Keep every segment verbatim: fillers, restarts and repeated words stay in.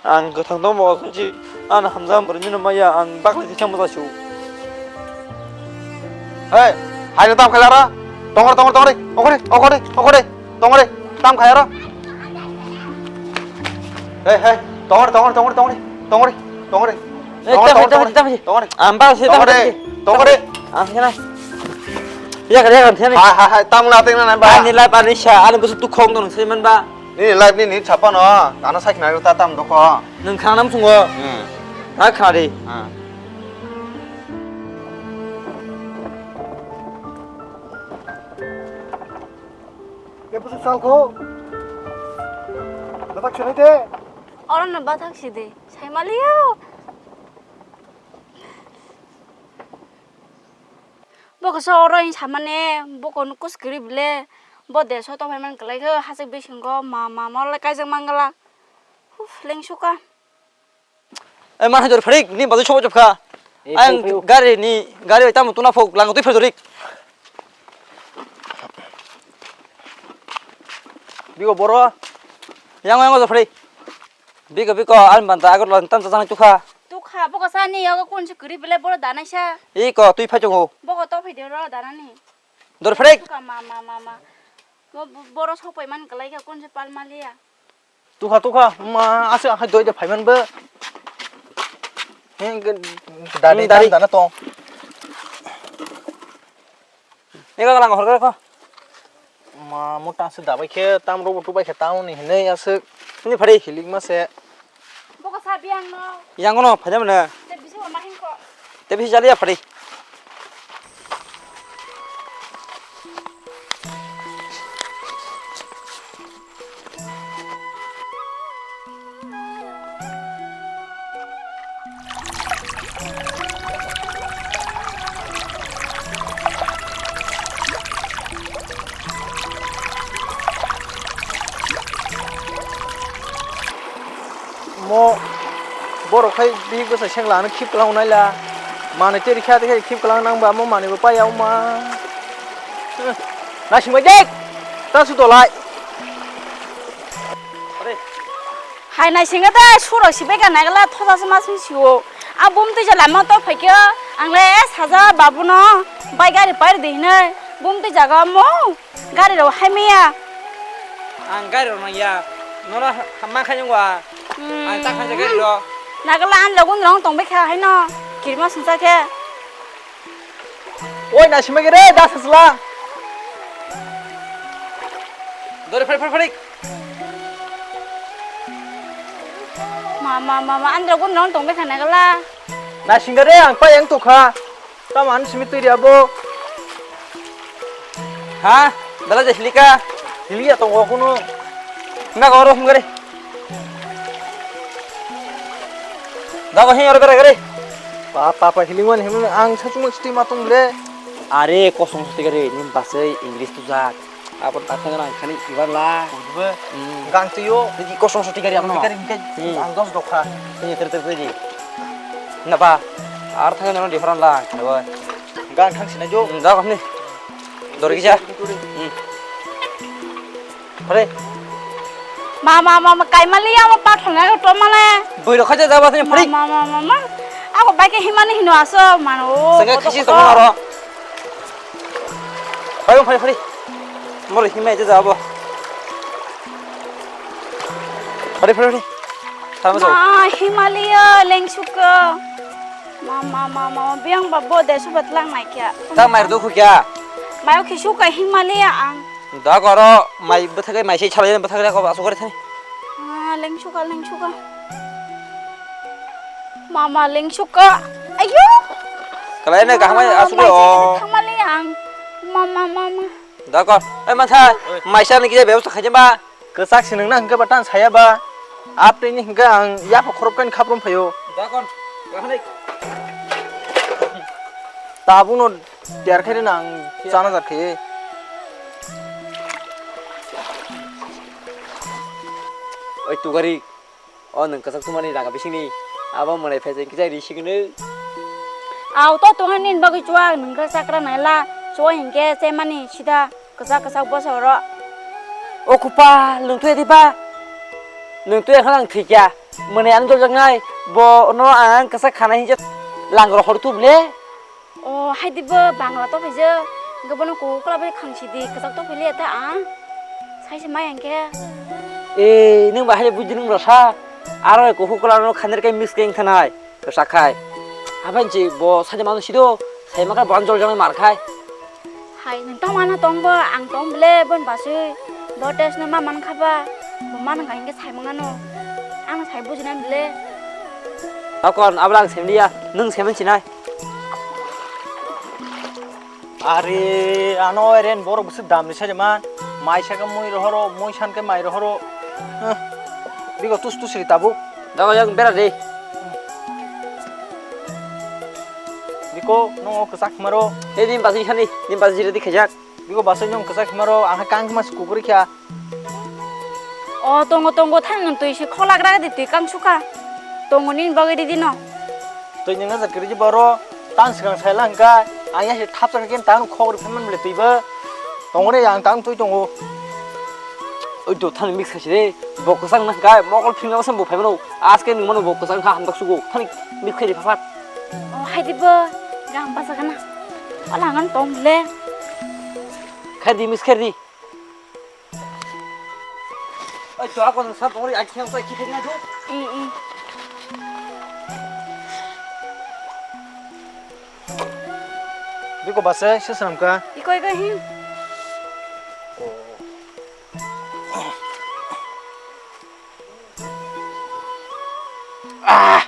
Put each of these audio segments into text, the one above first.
Ang kwthang tongbo, ang hamjak borokni no maya, ang bakla kisa moja su. Hey, hai no tam khailaro. Tongore, tongore, tongore. Okore, okore, okore. Tongore, tam khailaro. Hey, hey, tongore, tongore, tongore, tongore. Tongore, tongore. Eh, tongore, tam, tongore, tam, tongore, tam, tongore. Ang bakla se tam, tongore, tam, tongore. Ang kena. Ya, ya, ya. Hai, hai, hai, tam na tengna na ba. Ani life ani sa, ani busu tu khong dong se man ba. Nini life nini chapano, ano sakna ta tam doko. Nwng khana muchungo. Hmm. Ta khadi. Hmm. Kepusuk salko. Batak sini te. Orang na batak sidi. Saya maliyo. Boksa oro in samane, bokon kus kiri bile, bo deso to phaiman kalai khe, hasik bisingo ma, ma, ma, le kaijak mangala. Uf, lengsuka. Eh, man hajar pharik, ni bazai sobo jopkha. Eh, ang phai, phai, phai. Gari ni, gari bai tamo tuna phok, lang twi phajarik. Bigo boro. Yang, yang, hajar pharik. Biko, biko, ani banta Agartala ni tam chajak nai tukha. Tukha, boksa ni yogo kun se kiri bile boro danai sa. Iko, twi phai chungo. Boko to phai de ro danani. Dor phrek. Tukha ma, ma, ma, ma. Bo, bo, boro sok pai man kalai kha kun se pal maliya. Tukha, tukha, ma, ase akhai doi de phai man bo. He, ge, dadi, hmm, dadi. Tam dana tong. Ega lang hor ko. Ma, mo ta se dabai khe, tam ro bo tubai khe, tam ni hinui aswk. Ni phari. Hilik ma se. Boko sa biang no. Yang no, phai mana? Te bisi ma hin ko. Te bisi jali ya phari. Mo borok khai bihik bwsai sengla ano khip kwlangwi naila. Manwi twi rikha tei khip kwlang nang ba mo manwi bo paiya wngma. Naisingbai de. Ta su dolai. Hai naisingkha de surok sibai ka naikla thosa se ma sing sio. A bumtwi je lama to phaikhe ang le saja babu no bai gari pair di hinui bumtwi jaga mo. Gari rok hai maya. Ang gari rok nang ya. Nono ha-, hamma khai nungwa. Hmm. Ang ta khai gari rok. Nagala an lagun rong tong bekha hai no. Kirma sungsa khe. Oi, naisingma gere, da sasla. Dori phari, phari, phari. Ma, ma, ma, ma, an lagun rong tong bekha nagala. Naisingkha de, ang pai ang tukha. Tamo ani simi twi rwya bo. Ha? Belai jai hilika? Hiliya tongo kunu. Himna ko oro himgari. Dago hin oro berai gari. Pa, pa, pa, hiling wan, hiling wan. Ang sachumuk siti ma tong le. Are, kosong siti gari, nim basai English tujak. Aboni takhuk nang khani ibar la. Bujibo. Hmm. Gang twiyo. Iki kosong soti gari abno. Gari hingke hmm. Ang dos dokha. Ini ter ter ter di. Na ba. Ar thang nang different la. Khani bo. Gang thang sinai jo. Hmm, da khani. Dor gija. Hmm. Pare. Ma ma ma ma kai mali ya ma pathang na to male. Boi rokha ja jaba sini pare. Ma ma ma ma ma. Ako bai ke himani hino aso mano. Sanga khisi to maro. Phai, phai, phai. Mori himai je jabo. Phai, phai, phai. Tama so. Ma, Himalaya, lengsuka. Ma, ma, ma, ma, biang ba bo de subat lang nai kya. Ta mai do khu kya? Mai khi suka Himalaya ang. Da goro, mai bwthagai mai se chalai bwthagai ko asu gori thani. Ah, lengsuka, lengsuka. Mama, lengsuka. Ayo. Kalai ne kaham asu mai o. Thangmali ang. Mama, mama. Da gor. Eh, mansa, oi. Mai sa ni kije bebosta khaje ba. Kwchak sinung na hingke ba tan saya ba. Apni ni hingke ang ya pa khorop kan khaprom phayo. Da gor. Kahani. Tabuk no Tiyar khe rina ang chana jak khe. Oi tugari, o nwng kwchak thumani raga bisingni abo mwnai phaijak kisa ri sigwno. Aw to tongha nini bagwi chuwa nwng khe chakra naila chuwa hinkhe chemani sida kwchak kwchak bosoro. O khupal nwng tuya diba? Nwng tuya khe ang thwikya. Mwnwi ano joljaknai, bo no ang kwchak khanai hinjak langrok hor tu bwle. O, hai di bo Bangla to phaijak, hwnkhe bono kuku kwlap bai khang sidi, kwchak to phili ta ang. Sai se mai ang khe. E, nwng ba hai buji nwng rasa. Aro kuku kwlap no khaner kai mix kai wngthanai, kwchak khai. Abai je bo sai mano sido, sai ma kha bo ano joljaknai mar khai. Hai, nwng tong ano tong bo, ang tong bwle, bon basui. Bo test no ma man kha ba, bo man kha hwnkhe sai mangano. Ang sai bujinai bwle. Tokon, abla ang sem liya, nwng sem sinai. Are, ano eren borok bwswk dam ni sai man. Mai sakhe mui rohoro, mui san khe mai rohoro. Huh. Bigo tus tus ri tabuk. Dago yang bera de. Biko, nung o kwchak maro. Ei, nim basi sani, nim basi jira di khajak. Biko, basai nung kwchak maro, aha kang mas kukuri kya. O, tongo, tongo, thang nung twi si kholak rak di twi kang suka. Tongo nini bagwi di dino. Twi nung na jakiri di baro, tang sikang sai lang ka, ang ya si thap chang kin tang khogri phaman bole twi ba. Tongo re, ang tang twi tongo. Oi, do thani mix khaisi re. Bo kwchang nang kai, mokol philna bwsang bo phaimano. Aske nung mano bo kwchang kha hamdak sugo. Thani mix khairi phasak. O, hai di bo. Gam pasa kana. Ola ngan tong le. Khairi mix khairi. Oi, to ako sa tong ri, ai khiang sa khi thang na do. I, i. Biko base, se sanam ka. Iko, iko, hi. Ah!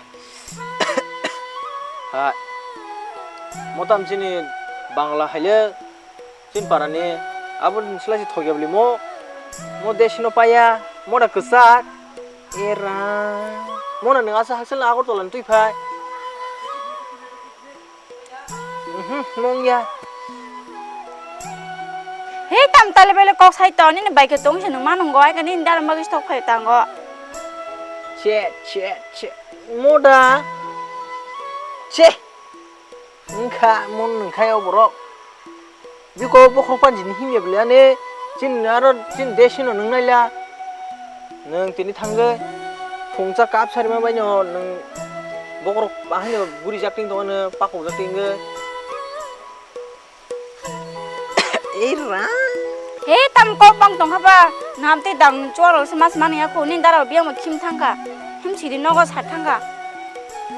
Hai. Motam chini Bangla haile, chin parani, abo ni slai si thokya bli mo, mo desh no paya, mo da kwchak. Era. Mo na nang asa haksel na Agartala ni twi phai. Mhm, mong ya. Hei, tam tali bele kok sai to, nini bai khe tong se nung ma nung go, ai khe nini dara magi stok phai tango. Che, che, che. Moda. Che. Wngkha, mon nung khai o borok. Biko bokhorok panji ni himya bele ani. Chin aro chin de sino nung naila. Nung tini thangwi phungsa kap sarima bai no nung bokhorok ahai no guri jak ting tongo no pakok jak ting. Ei ra. He tam kok bang tong kha ba. Nam te dang chuaro se mas mani ya ko ni daro biang ma khim thang kha. Him siri nogo sa thang kha.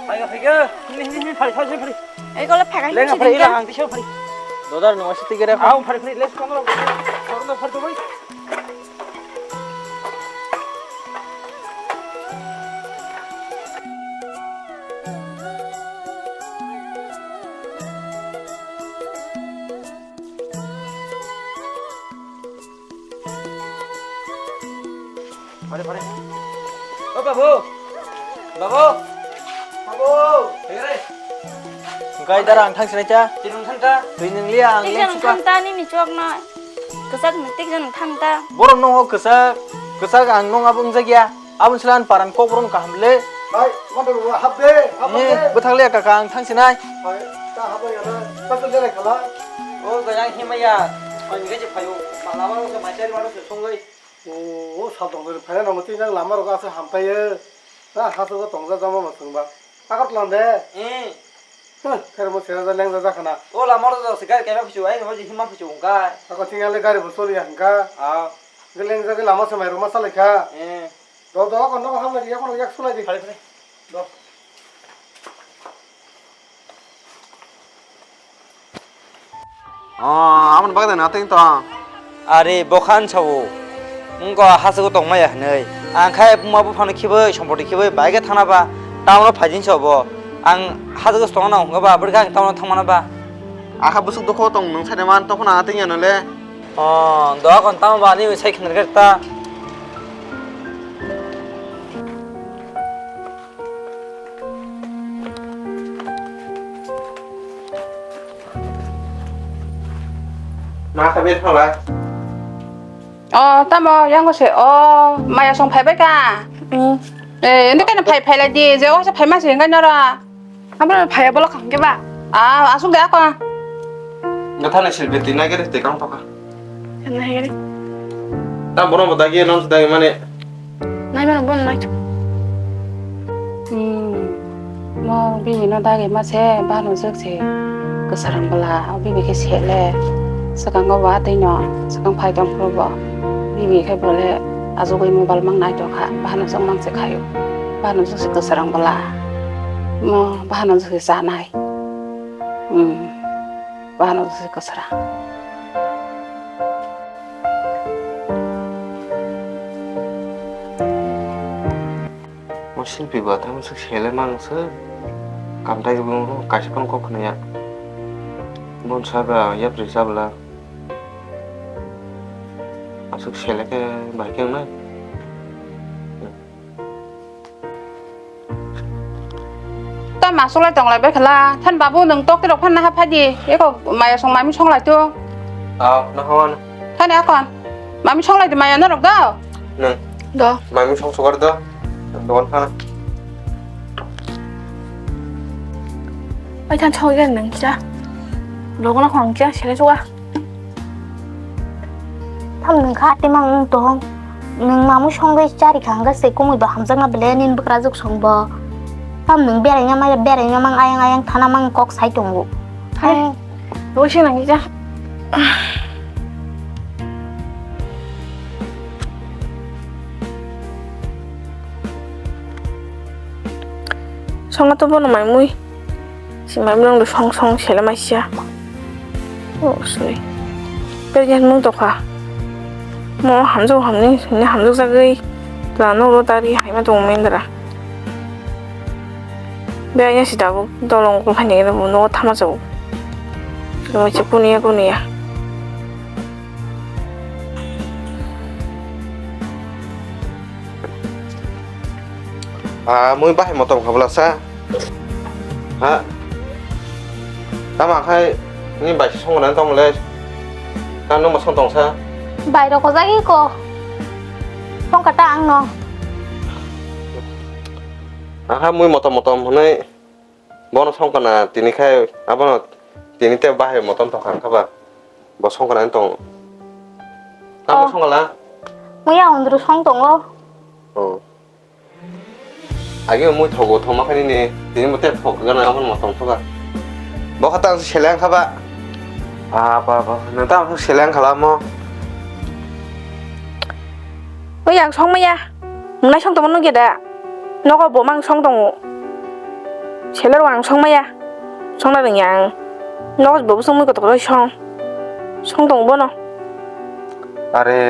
Phai ga, phai ga. Him, him, him, phai, phai, phai, phai. Ei kole phai ga, him Lenga siri phai, ga. Ilang ang tisho phai. Dodar no wasi tigere phai. Ang phai, phai, les kong lo. Sorong da phai to phai. Pare, pare. O babu. Babu. Babu. Hei re. Gai dara ang thang sinai ta. Tinung thang ta. Twi nung liya ang Tik leng jan suka. Thang ta nini chuak no. Kwchak ni tik jan thang ta. Borok no kwchak, kwchak ang nung abo wngjakya. Aboni sila ang paran kok borok no kaham le. Hai, madu hap de, hap de. Bwthak liya kaka ang thang sinai. Hai, ta hap ya na. Ta to jere kala. O gajang himaya. Ang gaji phayo. Mala mala se mai chari mala se songoi. O, o sal tong de phai na mo tin jang lama rok asa ham phai ye. Ta ha to tong ja jama ma thang ba. Agartala de. Eh. Huh, khairokmo sera da lengja jakha na. O lama rok se gari kaima phuchu, ai no himma phuchu wngkha. Ako thing ale gari bo choli ya wngkha. Ah. Geleng jagwi lama se mai roma salai kha. Eh. Do do ko no hamla di, yakono yak sulai di. Phale, phale. Do. Oh, aboni bagwi na teng tong. Are, bo kha wngsa o. Wngkha hachago tongmaya hinwi. Ang khe buma buphano khibwi, sompoti khibwi, bai khe thangna ba. Town-o phaijinsa bo. Ang hachago tongna hwnga ba, aboni khe ang town-o thangmana ba. Akha bwswk dukho tong nwng saida man, tokhono ang tengya nw le. Oh, doa kon tamo ba, ani sai khna rwkhe ta. Ma kha bel phalai. Oh, tamo yang ko se. Oh, maya song phai bai ka. Hmm. Eh, ini kan phai phai lagi. Je wasa phai masih enggak nora. Apa phai bola kang ke ba? Ah, asuk de ako. Ngatha na silbe ti nai gere te kang paka. Nai gere. Ta bono bodagi non dagi mane. Nai mane bon nai. Mo bibi no dagi ma se, bano jwk se kwsarang bwla, o bibi khe sele. Swkango bo atwi no, swkang phai tong phuru bo. Bibi khe bole ajugwi mobile mang nai tong kha, bano jwk mang se khaio. Bano jwk se kwsarang bwla. Mo bano jwk se chanai. Hmm. Bano jwk se kwsarang. Mo silpi ba tamo swk sele mang swk kam tai bo kaisa phano kok khna ya. Bon sa ba yapri sa bwla. Aswk sele khe bai khe wngnai. Ta ma solai tong lai bai khala. Than babu nwng tok tirok phan naha phai di. Eko maya song mami song lai tu. Ah, na hawan. Thani akon. Mami song lai di maya norok do. Nwng. Do. Mami song sugar do. Dogon phana. Oi than song ya nwng cha. Logo na khong cha sele suga. Tam nwng kha, tei mang wng tong. Nwng mamui songwi chari kha, hwnkhe se kumui bo hamjakna bele nini bwkrajwk song bo. Tam nwng beraina maya, beraina mang ayang ayang thana mang kok sai tongo. Hai, rosina kisa. Songna to bono mai mui. Si mai mui rong song song sele mai sia. Oh, sorry. Pero jan mung tokha. Mo hamjak hamni, ni hamjak jagwi. Tla no ro tari hai ma tong mendra. Be aya si dabu dolong ko phani no no thama jau. Lo se kunia kunia. Ah, mui bahai motom khabla sa. Ha? Tama khai ni bai song na tong le. Ta nung ma song tong sa. Bai rok ko jagi ko. Song kata ang no. Aha mui motom motom hwnwi bono song kana tini khai abono tini te bahai motom tong kha ba. Bo song kana tong. Tamo Oh. Song kala? Mui ya undru song tongo. Oh. Agi mui thogo thoma khe nini, tini mo tep thok gana, aboni mo tong thoga. Bo kha tang seleng kha ba. Ah, ba, ba, nang tang seleng khala mo. Oi, ang song maya. Mwnai song tongma nugya da? Nogo bo mang song tongo. Seler ang song maya. Songna rwngya ang. Nogo bo bwswng mui kotor kotor song. Song tongo bono. Are,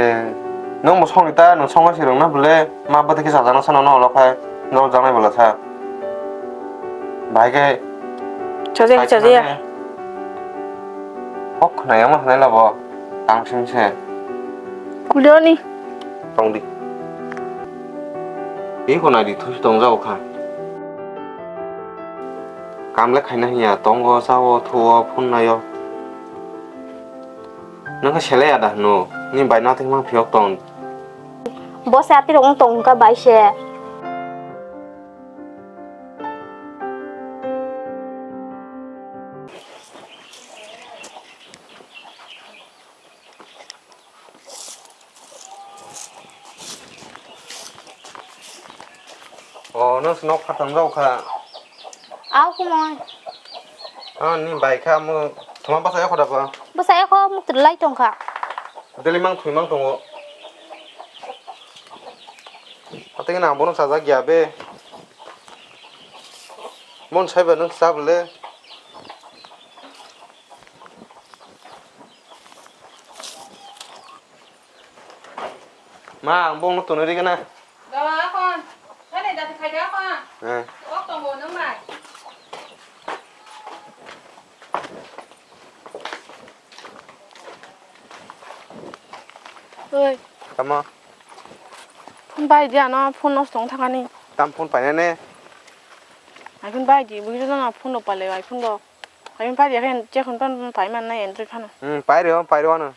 nwng bo songni ta, nwng songma se rwngna bwle, ma bwtwi khe chajakna sana no olo khai, norok jaknai bwla sa. Bahai khe Chajaya, chajaya. Kok khwnai, omo khwnai labo, tang sing se. Kulioni. Tong di. Tei khwnai di, thusi tong jao kha. Kam le khaina hiya, tongo, chao, thuo, phone naio. Nokha selai ada hwno, ni bai nathok mang phiyok tong. Bo se atirok wng tong wngkha bai se. O, nung se nok phatang rok kha. Au kumui. Ah, ni bai kha mo thoma basa ya khoda ba. Basa ya kho mo tulai tong kha. Deli mang thui mang tongo. Ateng na bono sajak ya be. Mon sai ba nung sab le. Ma, ang bongno tonwi rigana. Dawa akon. Sani dati khaida akon. Eh. Kok tongo nung bai. Oi. Tamo? Phone bai di ano, phone nosto wng thangani. Tam phone painane? Ai phone bai di, bugui jono phone rok palai, ai phone rok. Ai phone pai di, khe je phone pan pai man nai Android phano. Hmm, pai reo, pai reo ano.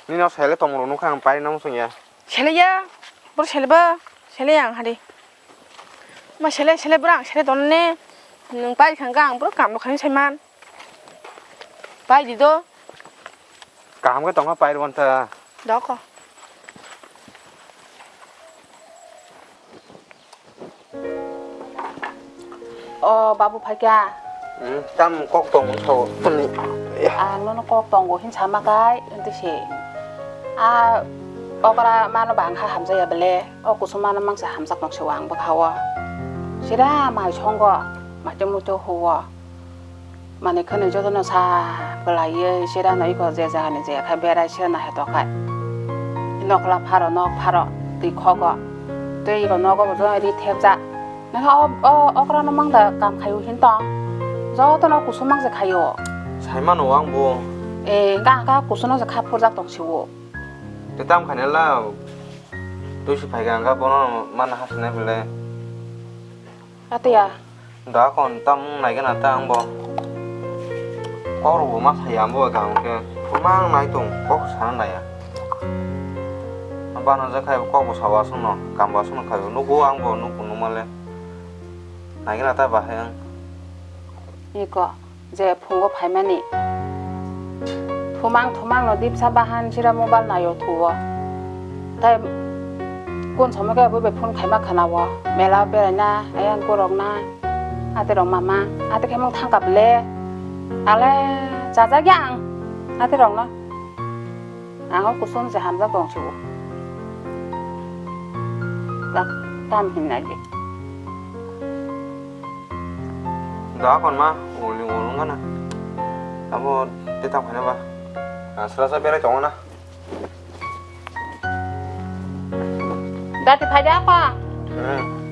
Nini o sele tongmoro nukha ang pai nang song ya. Sele ya, bro sele ba, sele ya ang hari. Ma sele, sele bro ang sele don ne. Nung pai khang ang bro kam rok khain sai man. Pai di do. Kaham khe tongma pai rwanta. Doko. O babu phaikha. Hmm, tam kok tong sao. Ah, nono kok tongo hin sama kai, hinti se. Ah, okra mano bangkha hamjaya bele. O kusuma no mangsa hamjak tong se ang bwkha o. Sira mai songo, mai tong muto huo. Mane khani jotono sa kwlaiwi sirano iko je jagani je khai berai sirano heto khai. Nokla pharo, nok pharo, twi khogo. Twi iko nogo bo joi ri thepjak. Nokha o, o, okra no mangda kam khaio hin tong. Jotono kusum mang je khaio. Saimano ang bo. Eh, ga, ga kusuno je kha phurjak tong siwo. Te tam khani la. Twi si phai ga, ga bono mana hasne bele. Atiya. Da kon tam naigena ta ang bo. Kok rok bo ma saya ang bo kaham khe. Mang nai tong kok sana naya. Bana je khai kok bo sawa sung no, kam ba sung no khai nugo ang bo nugo numale. Naigena ta ba hai ang. Iko. Je phungo phaimani. Thumang thumang no dipsa bahan sira mobile naio thuo. Tai kun somo khe bo be phone khaima khana o. Mela beraina, ayang kurok na. Ate rok mama, ate khe mung thangka ble. Ale chajak ya ang. Ate rok no. Ang o kusum se hamjak tong si o. Tak tam hin nai di. Da kon ma, uli uli ngana. Amo te tam khana ba. Asra sa berai tong na. Dati phai da pa. Hmm.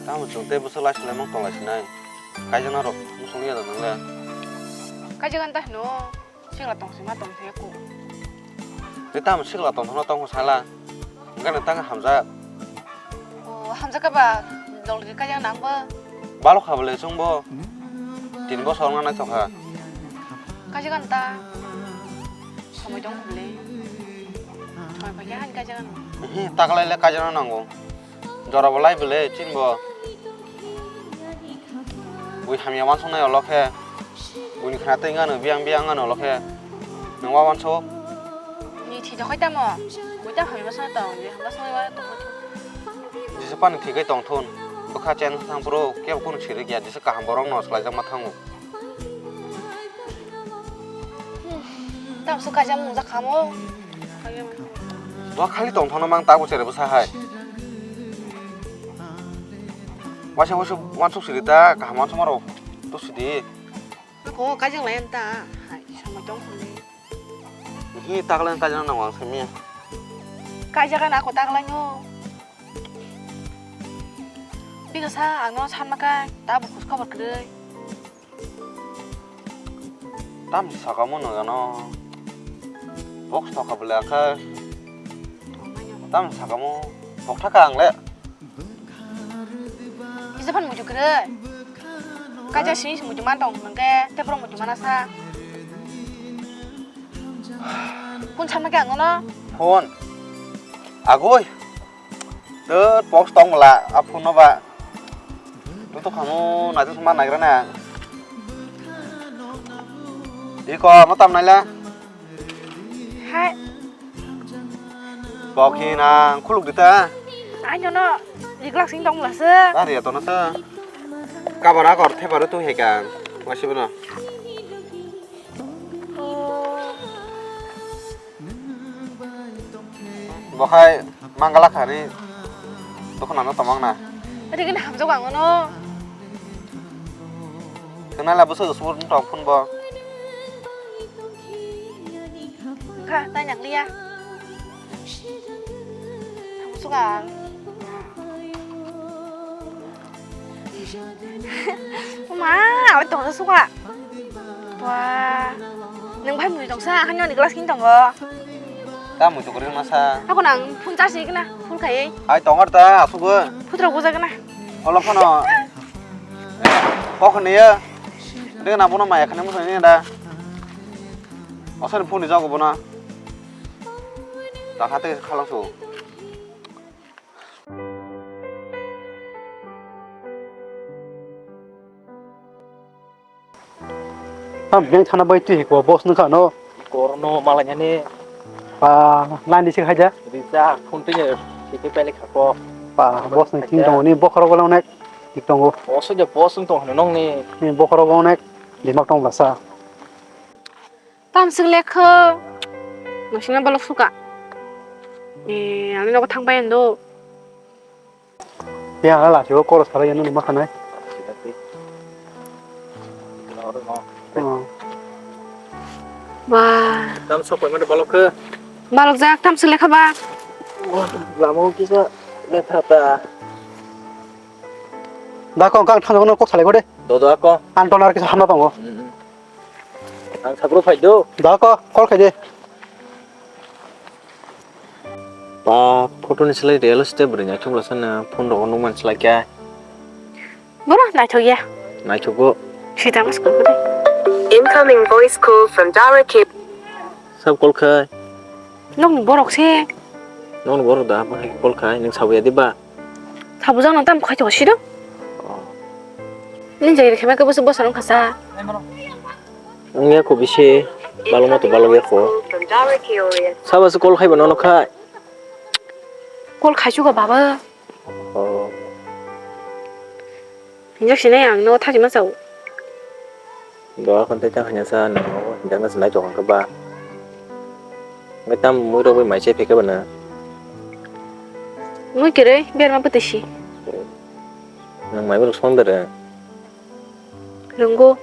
Tamo chwng tei bwswk lai swlaimung tong lai sinai. Kaijana rok bwswk ya da nang le. Kaijana ta hino. Sikla tong sima tong se ku. Ni tamo sikla tong thono tong sala. Gana tang hamjak. O hamjak ba dol ri kajang nang ba. Balok kha bole chwng bo. Tin bosor wng nai tong kha. Kajang ta. Samai tong bole. Samai paikha han kajang. Hi taklai le kajang nango. Jora bo lai bele chin bo. Bui hamya wansuk nai olo khe. Buini khna tei wngano biyang biyang wngano olo khe. Nwng wa wansuk. Ni thwi dokhai tamo. Bui ta hamya wansuk tong, bui hamya wansuk nai wa tong. Jisa pani thwi kai tong thun. Bwkha chen thang phuru kebo kunu siri ya jisa kaham borok no swlai jak ma thango. Tamsuk kaijak mung jak kamo. Bo khali tong thangno mang tabuk chere bwsa hai. Waisa waisa wansuk sidi ta kaham wansuk maro to sidi. Ko kaijak lai ta hai samai tong khuli. Hi taklai kaijak nang wang simi. Kaijak na ko taklai no. Bika sa ang no san maka tabuk khus khobor kwrwi. Tam sakamo nogano. Box toka bole akha. Tam sakamo. Bokthaka ang le. Kisa phan muju kre. Kaja sini muju man tong nangke, te pro muju mana sa. Phone sama ke ang no. Phone. Agoi. Tut box tong bwla a phone no ba. Tut to khamu naitu thuma naigra na. Iko no tam naila. Hai. Bokhi na khuluk dita. Ai no no. Iglak sing tong bwla se. Ari to no se. Kabar akor the baru tu hekan. Wasi bono. Bokhai mangala khani dokhana no tomang na. Rikini hamjak ang no. Kenala bwswk swk tong phone bo. Kha, tai nang liya. Hamjak ang. Ma, awai tong suka. Wah. Nang bai mui tong sa, hanya ni glass king tongo. Ta mui tong ring masa. Ako nang phone charge ni kena, full khai. Ai tong ar ta, asugo. Putra buja kena. Olo phone. Kok ni ya. Dia na bono maya khane musa ni da. Asal phone ni jago bono. Ta khate khalang su. Tam beng thana bai twi ko boss nung kha no. Kor no malai nani. Pa, nani se khaja. Risa, phone twi ne, twi pele kha ko. Pa, boss nung king tongo ni bokhoro bole onek tik tongo. Boss je boss nung tong hano nong ni. Ni bokhoro bo onek dimak tong basa. Tam sing lekha. Masina balok suka. Eh, ani nogo thang bai ando. Ya, ala, sibo koros khalai, ano nima khanai. Oh. Wah. Tam sok pai mane balok khe. Balok jak, tam sele khaba. Lama o kisa lethra ta. Da ko kang thang no kok salai gode. Do do ko. Anton ar kisa hano tongo. Mm, mm. Ang sabro phai do. Da ko, call khai de. Pa, photo ni slai real step bwrwi naithok bwla sana phone rogo nukman slai khe. Bono naithok ya. Naithok go. Sita mas ko de. Incoming voice call from Dara K. Sab call khai. Nokni borok se. Nokni borok da, call khai, nung sabu ya diba? Sabu jang tam khai to sido. Oh. Ni jai rekhe ma ke bosu bosa rong khasa. Wngya kho bisi, balokma to balokya kho. Sabo se call khaibo nono khai? Call khaisu go baba. Oh. Hinjak sinai ang no thajima chao. Doa khon tei tang hanya sa no, hinjak no sinai tong khe ba. Ngai tam mui rok bai mai se phe khe ba na. Mui kere berma bwtwi si. Nang mai borok song dere. Rwngo.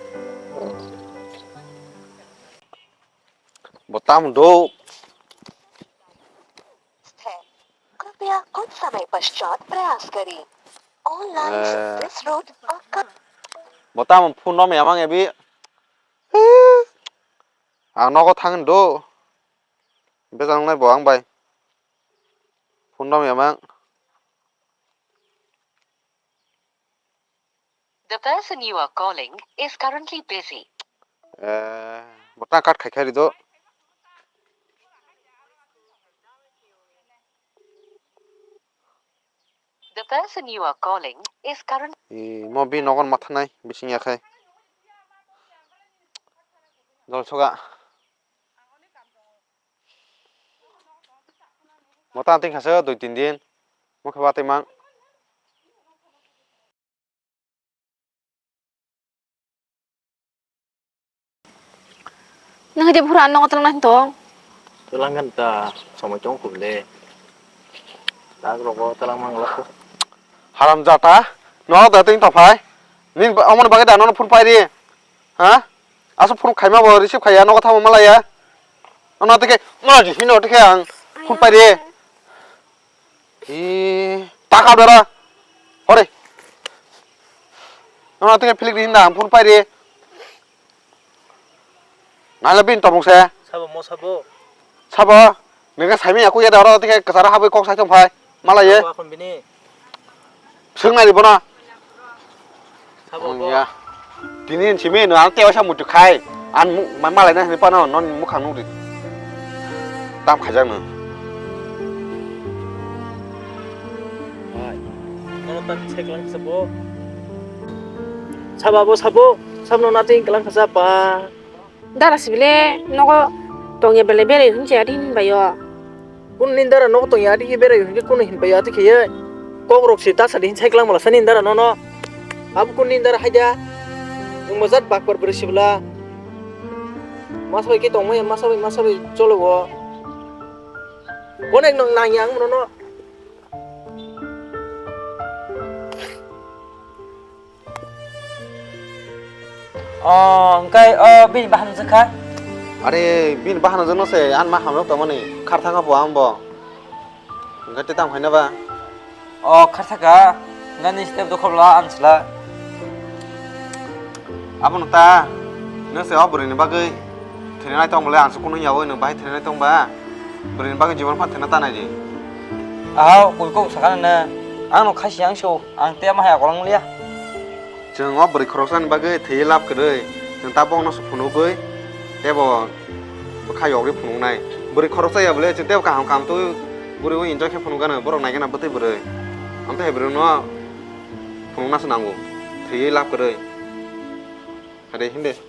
Bo tam do. कृपया कुछ समय पश्चात प्रयास करें। All lines of this road are cut. Bo tam phone no me amang ebi. Ang nogo thang do. Bejang nai bo ang bai. Phone no me amang. The person you are calling is currently busy. Eh, botang kat khai khai do. The person you are calling is current. Eh, mo bi nogon mathanai bising ya khai. Dol soga. Mota anting khasa dui tin din. Mokhe watwi mang. Nang hadi phura nogo tong nang tong. Telang kan ta somoi tong khum le. Tak rogo telang mang lako. Haram jata. No da ting to phai. Ning amon bagwi da no phun pai ri. Ha? Aswk phone khaima bo receive khaiya, nogo thangma malaya. Ano tike, no ji hino tike ang phone pai re. Hi, taka bera. Hore. Ano tike philik di hinda ang phone pai re. Nala bin tomong se. Sabo mo sabo. Sabo. Nengke saimanya aku ya da oro tike kesara habui kok sai tong phai. Malaye. Sabo akhon bini. Seng nari bono. Sabo bo. Ya. Tini simi no ang tewa sa mutu khai. An mu ma malai na ni pano non mukhang nukdi. Tam khajak no. Hai. Nono tan seklang sabo. Sabo bo sabo. Sabno nating kelang khasa pa. Dara sibile nogo tongya bele berai hwnse adi hinbaio. Kun nindara nogo tongya adi berai hwnke kun hinbaio adi kheye. Kokrok si ta sadi hinsai klang mala sani nindara nono. Abo kun nindara haida. Nwng mojat bakpar bwrwi sibla. Masa bai ke tongmaya masa bai masa bai cholo bo. Bonek nang nangya ang nono. O, hwnkhe o bini bahan wngkha? Are, bini bahan wngkha no se, ang ma hamjak tongmani, khar thangkha bo ang bo. Hwnkhe tei tamo khaina ba? O, khar thaka, nani step dokhobla ang sla. Abono ta, nwng se o bwrwini bagwi thwinai tong bole, ang se kunu yawi nwng bahai thwinai tong ba? Bwrwini bagwi jibon phan thwina ta nai di. Aho, koi kok sakha nang, ang no khaisi ang so, ang tei ma hai akolang liya. Chwng o bwrwi khoroksani bagwi thwiwi lab kwrwi, chwng ta bokno se phunugwi, tei bo bwkha yogwi phunuknai. Bwrwi khoroksa ya bole, chwng tei bo kaham kaham twi bwrwi o enjoy khe phunukgano, borok naigena bwtwi bwrwi. Amtwi hai bwrwino phunukna se nango, thwiwi lab kwrwi. Hade, hinde.